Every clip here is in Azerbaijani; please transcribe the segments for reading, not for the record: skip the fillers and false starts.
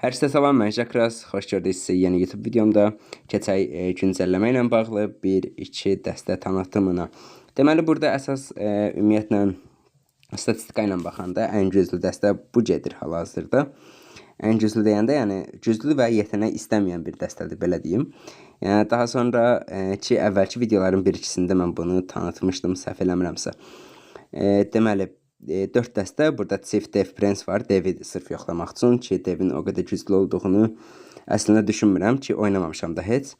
Hər kəsə salam, mən Jakras. Xoş gördük sizi yeni YouTube videomda. Keçək güncəlləmə ilə bağlı 1-2 dəstə tanıtımına. Deməli, burada əsas ümumiyyətlə statistika ilə baxanda ən güclü dəstə bu gedir hal-hazırda. Ən güclü deyəndə, yəni güclü və yetenek istəməyən bir dəstədir, belə deyim. Yəni daha sonra ki, əvvəlki videoların bir-ikisində mən bunu tanıtmışdım, səhv eləmirəmsə. Deməli, 4 dəstə, burada Chief Dev Prince var. Devi sırf yoxlamaq üçün ki, Devin o qədər güclü olduğunu əslində düşünmürəm ki, oynamamışam da heç.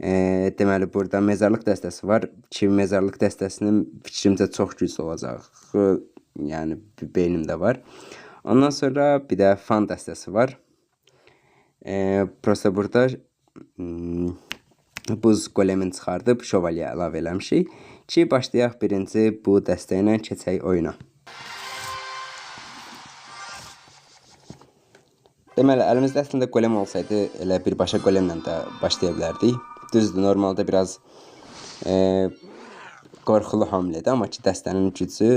Deməli, burada mezarlıq dəstəsi var ki, mezarlıq dəstəsinin fikrimcə çox güclü olacağı, yəni beynimdə var. Ondan sonra bir də fan dəstəsi var. Prosta burada buz golemin çıxardıb şövalye əlavə eləmişik ki, başlayaq birinci bu dəstə ilə keçək oyuna. Deməli, əlimizdə əslində golem olsaydı, elə birbaşa golemlə də başlaya bilərdik. Düzdür, normalda biraz qorxulu hamlədir, amma ki, dəstənin gücü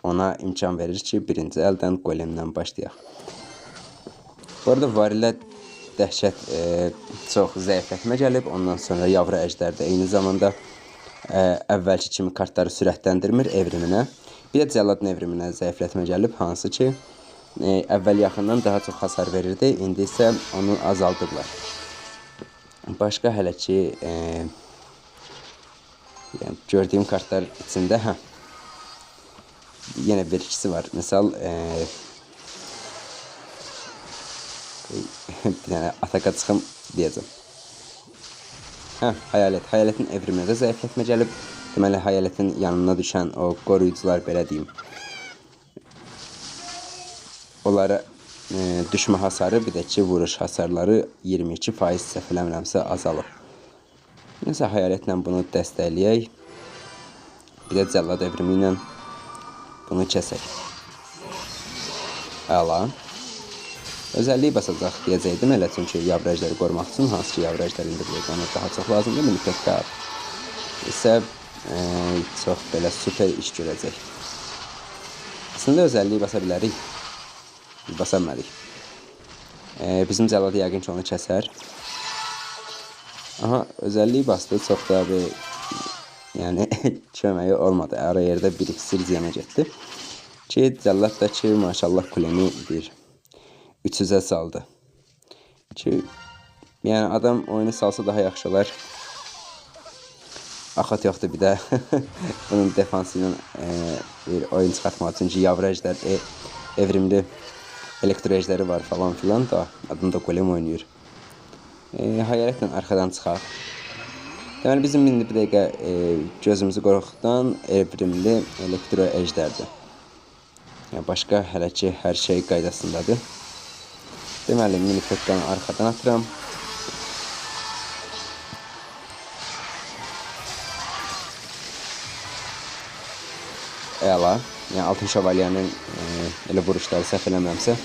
ona imkan verir ki, birinci əldən golemlə başlayaq. Bu arada varilə dəhşət çox zəiflətmə gəlib, ondan sonra yavru əjdər də eyni zamanda əvvəlki kimi kartları sürətləndirmir evriminə. Bir də cəlladın evriminə zəiflətmə gəlib, hansı ki, əvvəl yaxından daha çox hasar verirdi, indi isə onu azaldıblar. Başqa hələ ki, yəni gördüyüm kartlar içində, hə, yenə bir ikisi var. Misal, bir dənə ataka çıxım deyəcəm. Hə, hayalet. Hayaletin evriminə də zəiflətmə gəlib. Deməli, hayaletin yanına düşən o qoruyucular, belə deyim, onlara düşmə hasarı, bir də ki, vuruş hasarları 22% səhv eləmirəmsə azalıb. Nəsə, hayaletlə bunu dəstəkləyək. Bir də cəllad evrimi ilə bunu kəsək. Əla. Özəlliyi basacaq deyəcəkdim elə, çünki yavru əjdəri qorumaq üçün, hansı ki, yavru əjdəri indi bu ona daha çox lazımdır. Mini Pekka isə çox belə super iş görəcək. Əslində özəlliyi basa bilərik. Basa bilmədik. Bizim cəlladı yəqin ki, onu kəsər. Aha, özəlliyi bastı. Çox da bir, yəni, köməyi olmadı. Ara yerdə bir iksir ziyana getdi. Ki, cəllad da ki, maşallah kuleni bir 300-ə saldı. Ki, yəni adam oyunu salsa daha yaxşı olar. Axat yoxdur bir də. Bunun defansı ilə bir oyun çıxartmaq üçün ki, yavru əjdər, evrimli elektro əjdəri var falan filan da. Adam da golem oynayır. Hayaletlə arxadan çıxaq. Deməli, bizim indi bir dəqiqə gözümüzü qorxudan evrimli elektro əjdərdir. Yəni, başqa hələ ki, hər şey qaydasındadır. Deməli, mini Pekkanı arxadan atıram. Əla. Yəni, Altın Şövalyənin elə vuruşları səhv eləmirəmsə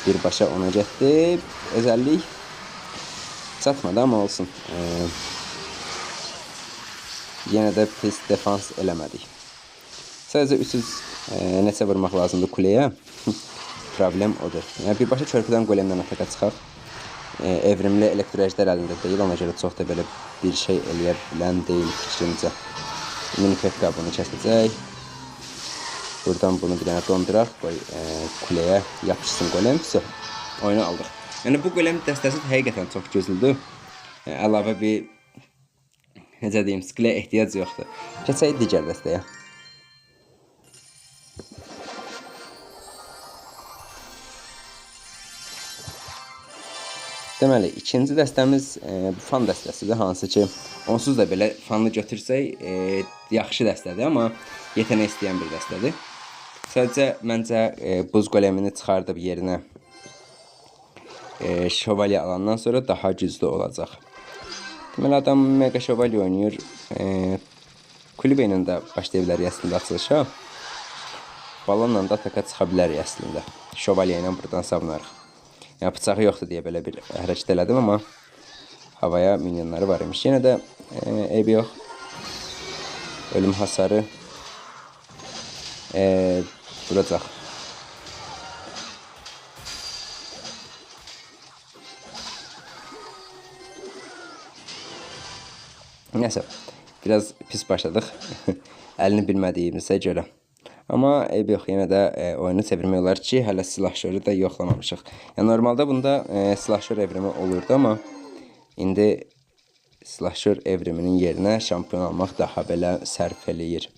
birbaşa ona getdi. Özəllik çatmadı, amma olsun. Yenə də pis defans eləmədik. Sadəcə 300 neçə vurmaq lazımdır kuleyə. Problem odur. Yəni, birbaşa körpüdən golemdən ataka çıxaq. Evrimli elektro əjdər əlində deyil, ona görə çox da belə bir şey eləyə bilən deyil fikrimcə. Mini Pekka bunu kəsəcək. Buradan bunu bir dənə donduraq, qoy kuleyə yapışsın golem. Vso, oyunu aldıq. Yəni, bu golem dəstəsi həqiqətən çox güclüdür. Yəni, əlavə bir, necə deyim, skilə ehtiyac yoxdur. Keçək digər dəstəyə. Deməli, ikinci dəstəmiz bu fan dəstəsidir, hansı ki, onsuz da belə fanlı götürsək, yaxşı dəstədir, amma yetenek istəyən bir dəstədir. Sadəcə, məncə, buz golemini çıxardıb yerinə şövalye alandan sonra daha güclü olacaq. Deməli, adam mega şövalye oynayır. Kulübə ilə də başlaya bilərik əslində açılışa. Balonla da ataka çıxa bilərik əslində. Şövalye ilə buradan savunarıq. Yəni, bıçağı yoxdur deyə belə bir hərəkət elədim, amma havaya minyonları var imiş. Yenə də eybi yox. Ölüm hasarı vuracaq. Nəsə, biraz pis başladıq. Əlini bilmədiyimizə görə. Amma eybi yox, yenə də oyunu çevirmək olar ki, hələ silahşörü də yoxlamamışıq. Yəni normalda bunda silahşör evrimi olurdu, amma indi silahşör evriminin yerinə şampion almaq daha belə sərf eləyir.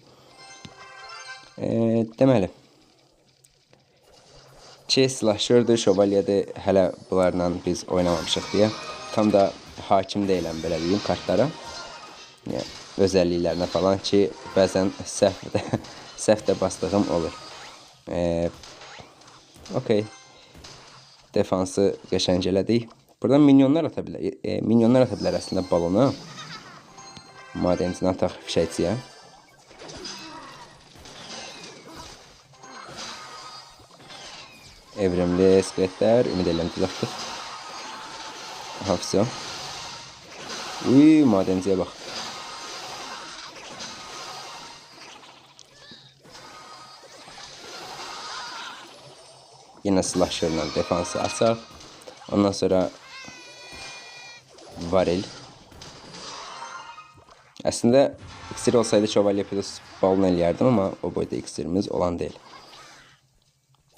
Deməli, ki silahşördür, şövalyedir, hələ bunlarla biz oynamamışıq deyə. Tam da hakim deyiləm, belə deyim, kartlara. Yəni, özəlliklərinə falan ki, bəzən səhv də bastığım olur. Okey. Defansı qəşəng elədik. Buradan minyonlar ata bilər. Minyonlar ata bilər əslində balona. Madencini ataq fişəkçiyə. Evrimli skeletlər. Ümid edirəm düz atdıq. Aha, vəsə. Uy, madenciyə bax. Yenə slasherla defansı açaq. Ondan sonra varil. Əslində iksir olsaydı şövalye plus balon eləyərdim, amma o boyda iksirimiz olan deyil.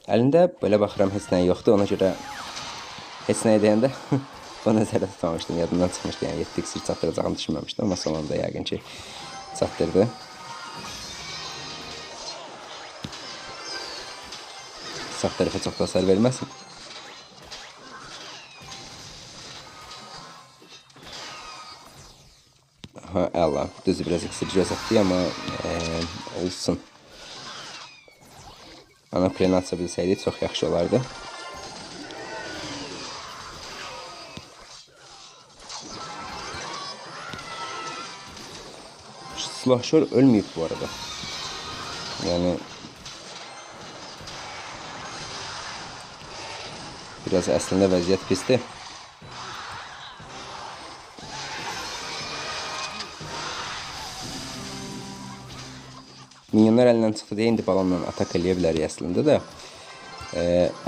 Əlində belə baxıram heç nə yoxdur. Ona görə heç nə deyəndə bu nəzərdə tutmamışdım. Yadımdan çıxmışdı. Yəni 7 iksir çatdıracağını düşünməmişdim, amma son anda yəqin ki çatdırdı. Sağ tərəfə çox da hasar verməsin. Aha, əla. Düzdür, biraz iksir gözətdik, amma olsun. Ana pleni aça bilsəydik çox yaxşı olardı. Silahşör ölməyib bu arada. Yəni biraz əslində vəziyyət pisdir. Minyonlar əlindən çıxdı deyə indi balonla atak eləyə bilərik əslində də.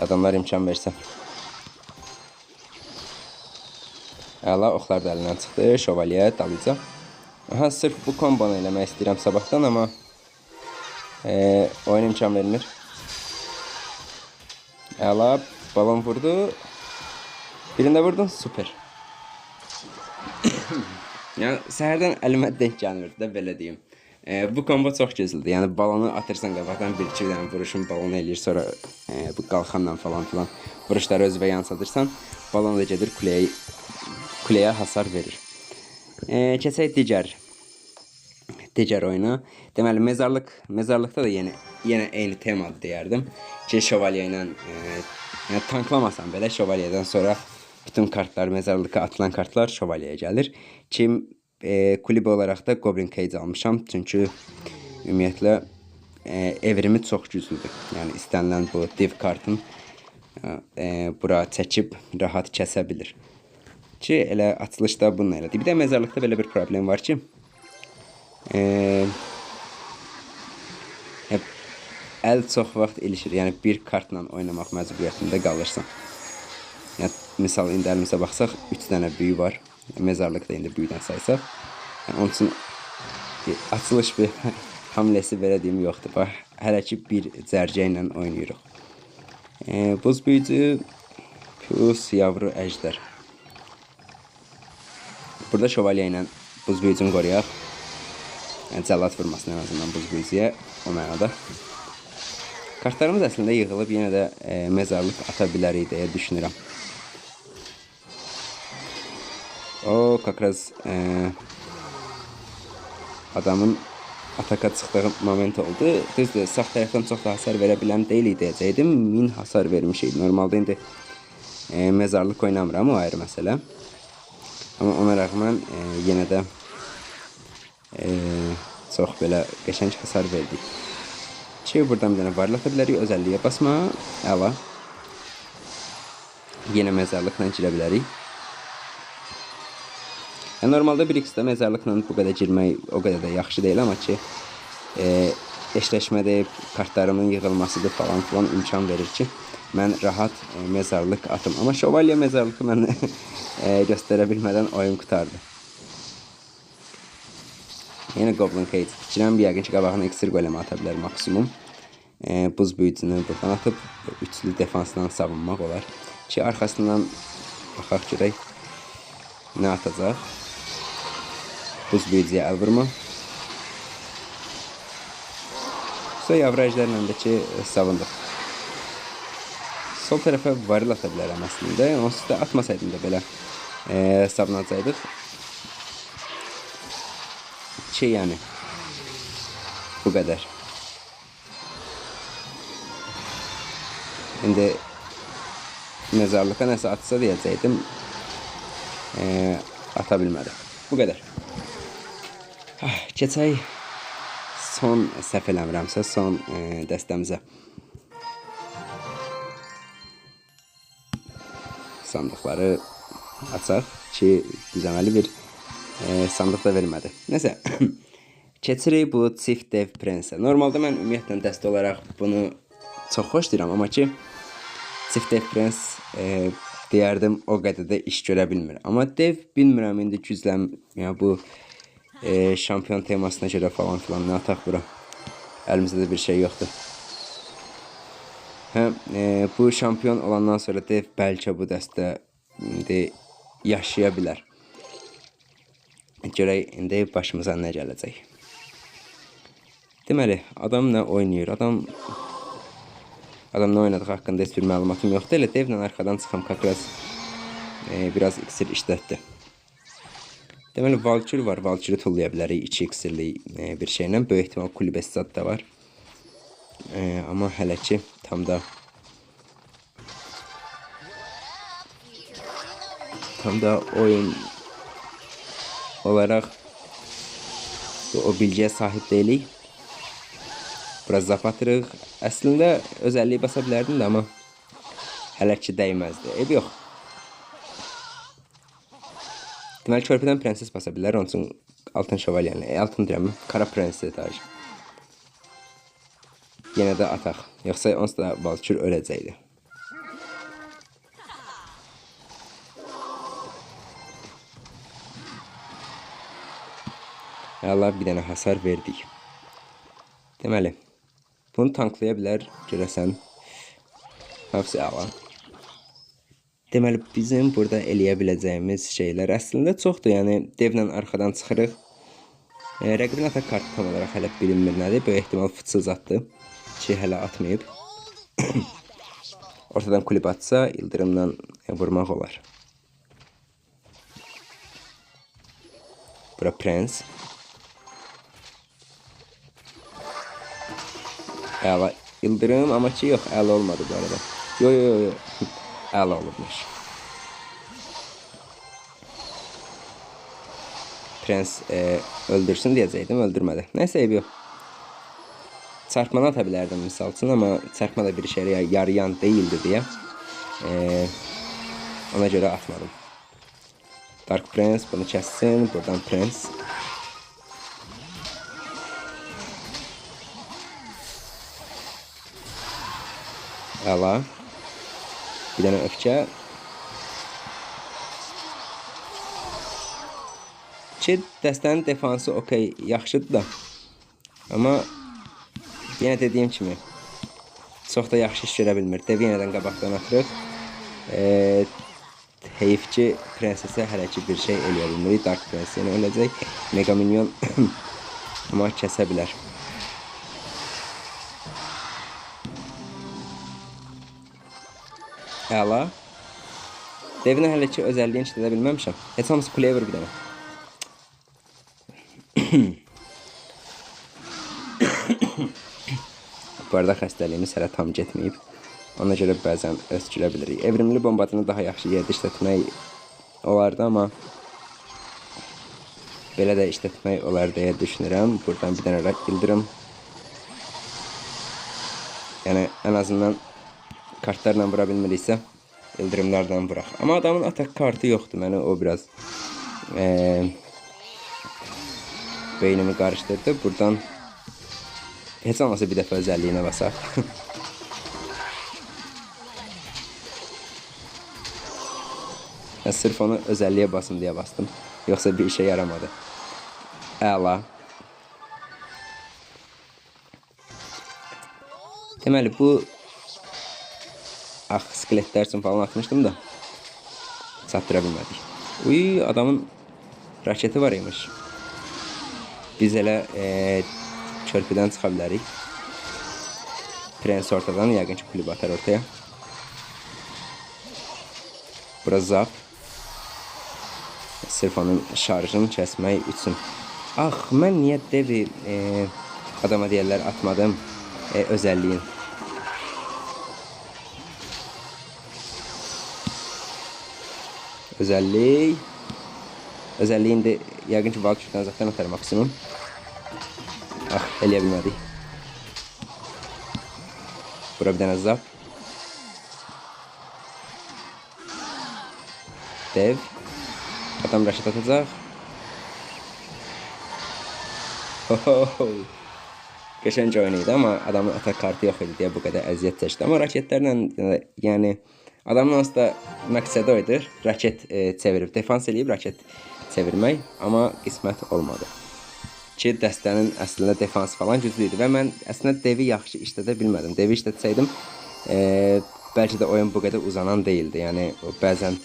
Adamlar imkan versə. Əla, oxlar da əlindən çıxdı. Şövalye dalıca. Aha, sırf bu kombonu eləmək istəyirəm sabahdan, amma oyun imkan vermir. Əla, balon vurdu. Birində vurdun, super. Yəni, səhərdən əlimə denk gəlmirdi də, belə deyim. Bu kombo çox gözəldir. Yəni, balonu atırsan qabaqdan, bir-iki dənə vuruşun balonu eləyir, sonra bu qalxanla falan filan vuruşları özünə yansıdırsan, balon da gedir kuleyə hasar verir. Keçək digər oyuna. Deməli, mezarlıqda da yenə eyni temadır deyərdim. Ki, şövalye ilə, yəni tanklamasan belə, şövalyədən sonra bütün kartlar, mezarlıqa atılan kartlar şövalyəyə gəlir. Kim kulübə olaraq da Goblin Cage almışam. Çünki ümumiyyətlə evrimi çox güclüdür. Yəni istənilən bu div kartın bura çəkib rahat kəsə bilir. Ki elə açılışda bununla elədi. Bir də mezarlıqda belə bir problem var ki, əl çox vaxt ilişir. Yəni bir kartla oynamaq məcburiyyətində qalırsan. Yəni, misal indi əlimizə baxsaq 3 dənə büyü var. Mezarlıqda indi büyüdən saysaq. Yəni, onun üçün açılış bir hamləsi belə deyim yoxdur. Bax, hələ ki bir cərgə ilə oynayırıq. Buz büyücü plus yavru əjdər. Burada şövalye ilə buz büyücünü qoruyaq. Yəni, cəllat vurmasın ən azından buz büyücüyə o mənada. Kartlarımız əslində yığılıb yenə də mezarlıq ata bilərik deyə düşünürəm. O, kakraz adamın ataka çıxdığı moment oldu. Düzdür, sağ tərəfdən çox da hasar verə bilən deyilik deyəcəkdim. 1000 hasar vermişik. Normalda indi mezarlıq oynamıram, o ayrı məsələ. Amma ona rəğmən yenə də çox belə qəşəng hasar verdik. Ki, buradan bir dənə varil ata bilərik. Özəlliyə basma. Əla. Yenə mezarlıqla girə bilərik. Yəni, normalda 1x-də mezarlıqla bu qədər girmək o qədər də yaxşı deyil, amma ki, eşləşmədə kartlarımın yığılmasıdır falan filan imkan verir ki, mən rahat mezarlıq atım. Amma şövalye mezarlığı mən göstərə bilmədən oyun qurtardı. Yenə Goblin Cage tikirəm. Yəqin ki, qabağına iksir golemi ata bilər maksimum. Buz büyücünü buradan atıb üçlü defansdan savunmaq olar. Ki, arxasından baxaq görək nə atacaq. Buz büyücüyə əl vurma. Sonra yavru əjlərlə də ki, savundıq. Sol tərəfə varil ata bilərəm əslində. Onsuz da atmasaydım da belə savunacaqdıq. Ki, yəni bu qədər. İndi məzarlıqa nəsə atsa deyəcəkdim. Ata bilmədi. Bu qədər. Keçək son səhv eləmirəmsə son dəstəmizə. Sandıqları açaq ki, düzəməli bir sandıq da vermədi. Nəsə, keçirik bu çift dev prensə. Normalda mən ümumiyyətlə dəstə olaraq bunu çox xoşlayıram, amma ki çift dev prens deyərdim o qədər də iş görə bilmir. Amma dev bilmirəm indi gücləm, yəni bu şampiyon temasına görə falan filan nə ataq bura. Əlimizdə də bir şey yoxdur. Hə, bu şampiyon olandan sonra dev bəlkə bu dəstə indi yaşaya bilər. Görək indi başımıza nə gələcək. Deməli, adam nə oynayır? Adam nə oynadığı haqqında heç bir məlumatım yoxdur. Elə devlə arxadan çıxam kakraz biraz iksir işlətdi. Deməli, Valkür var. Valkürü tullaya bilərik 2 iksirlik bir şeylə. Böyük ehtimal kulübessat da var. Amma hələ ki tam da oyun olaraq o bilgiyə sahib deyilik. Biraz zap atırıq. Əslində özəlliyi basa bilərdim də, amma hələ ki dəyməzdi. Eybi yox. Deməli, körpüdən prenses basa bilər. Onun üçün altın şövalyəni, altın deyirəm, kara prenses daha. Yenə də ataq. Yoxsa onsuz da Valkür öləcəkdi. Allah, bir dənə hasar verdik. Deməli, bunu tanklaya bilər görəsən. Hapsi əla. Deməli, bizim burada eləyə biləcəyimiz şeylər əslində çoxdur. Yəni, devlə arxadan çıxırıq. Rəqibin atak kartı tam olaraq hələ bilinmir nədir. Böyük ehtimal fıçsız atdı ki, hələ atmayıb. Ortadan kulüb atsa, ildırımla vurmaq olar. Bura prens. Əla ildırım, amma ki yox, əla olmadı bu arada. Yo, yo, yo, yo. Əla olubmuş. Prens öldürsün deyəcəkdim, öldürmədi. Nəysə, eybi yox. Çarpmanı ata bilərdim misal üçün, amma çarpma da bir işə yarayan deyildi deyə ona görə atmadım. Dark Prens bunu kəssin, buradan Prens. Əla. Bir dənə öfkə. Ki, dəstənin defansı okey, yaxşıdır da. Amma yenə dediyim kimi çox da yaxşı iş görə bilmir. Devi yenədən qabaqdan atırıq. Heyif ki, prensesə hələ ki bir şey eləyə bilmirik. Dark Prens yenə öləcək. Mega Minyon amma kəsə bilər. Əla. Devinə hələ ki özəlliyini işlədə bilməmişəm. Heç olmasa kuleyə vur bir dənə. Bu arada xəstəliyimiz hələ tam getməyib. Ona görə bəzən öskürə bilirik. Evrimli bombadını daha yaxşı yerdə işlətmək olardı, amma belə də işlətmək olar deyə düşünürəm. Buradan bir dənə ildırım. Yəni, ən azından kartlarla vura bilmiriksə, ildırımlarla vuraq. Amma adamın atak kartı yoxdur. Məni o biraz beynimi qarışdırdı. Buradan heç olmasa bir dəfə özəlliyinə basaq. Mən sırf onu özəlliyə basım deyə bastım. Yoxsa bir işə yaramadı. Əla. Deməli bu ax skeletlər üçün falan atmışdım da çatdıra bilmədik. Uy, adamın raketi var imiş. Biz elə körpüdən çıxa bilərik. Prens ortadan, yəqin ki kulübə atar ortaya. Bura zap. Sırf onun şarjını kəsmək üçün. Ax, mən niyə devi adama deyərlər atmadım özəlliyin. Özəllik. Özəlliyi indi yəqin ki Valkürdən zaten atar maksimum. Ax, eləyə bilmədik. Bura bir dənə zap. Dev. Adam raket atacaq. Ho. Qəşəng oyun idi, amma adamın atak kartı yox idi deyə bu qədər əziyyət çəkdi. Amma raketlərlə, yəni adamın onsuz da məqsədi o idi. Raket çevirib, defans eləyib raket çevirmək, amma qismət olmadı. Ki dəstənin əslində defans falan güclü idi və mən əslində devi yaxşı işlədə bilmədim. Devi işlətsəydim, bəlkə də oyun bu qədər uzanan deyildi. Yəni o bəzən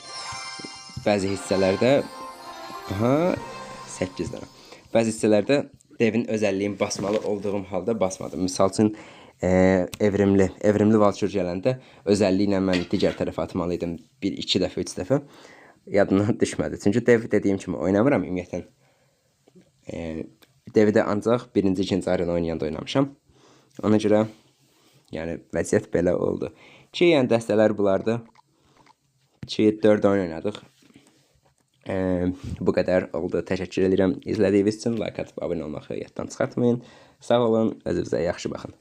bəzi hissələrdə aha 8 dənə. Bəzi hissələrdə devin özəlliyini basmalı olduğum halda basmadım. Misal üçün evrimli Valkür gələndə özəlliklə mən digər tərəfə atmalı idim. 1, 2 dəfə, 3 dəfə. Yadımdan düşmədi. Çünki dev dediyim kimi oynamıram ümumiyyətlə. Devi də ancaq birinci, ikinci arena oynayanda oynamışam. Ona görə yəni vəziyyət belə oldu. Ki, yəni dəstələr bulardı. Ki, 4 oyun oynadıq. Bu qədər oldu. Təşəkkür edirəm izlədiyiniz üçün. Like atıb abunə olmağı yaddan çıxartmayın. Sağ olun, özünüzə yaxşı baxın.